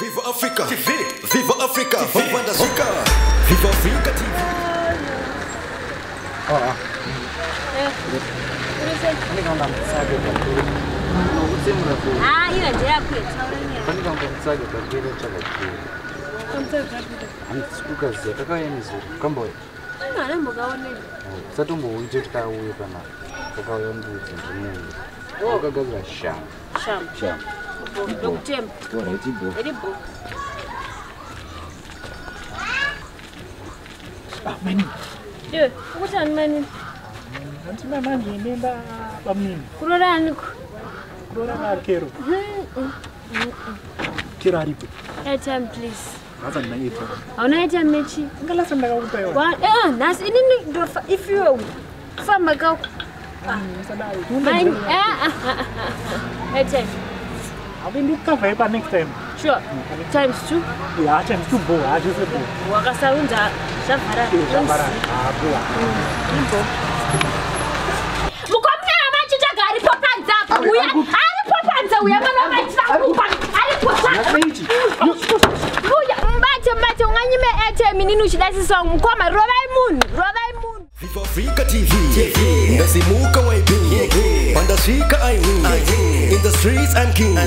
Viva Africa TV, Viva Africa, Viva Viva Africa TV. Ah, ila ndeyakwe. Sham. Ndokutemba. Iribo. Ah, mani. Iwe, ukutani mani? Antima manje nenda bamnini. Kurora aniko? Kurora na Kero. Kero aripo. Airtime please. Nhasi handina airtime. Hauna airtime mechi? Inga last time ndakakupa iwe. Nhasi inini ndofa if you famba kako. Mine, airtime. I'll be cover pa next time. Sure. Times 2. Yeah, times 2 bo, just bo. Wakasaunza zvavhara. Zvavhara. Ah, bo. Imbo. Mukomana amachita aripo panze apa uya. Aripo panze uya mwana amachita kupa. Aripo panze. Uya mbate mbate unganyime airtime inini uchida siswa mukoma rovai munhu, rovai munhu. Viva Africa TV. Ndasimuka YB. Pandasvika I win. In the streets I'm king.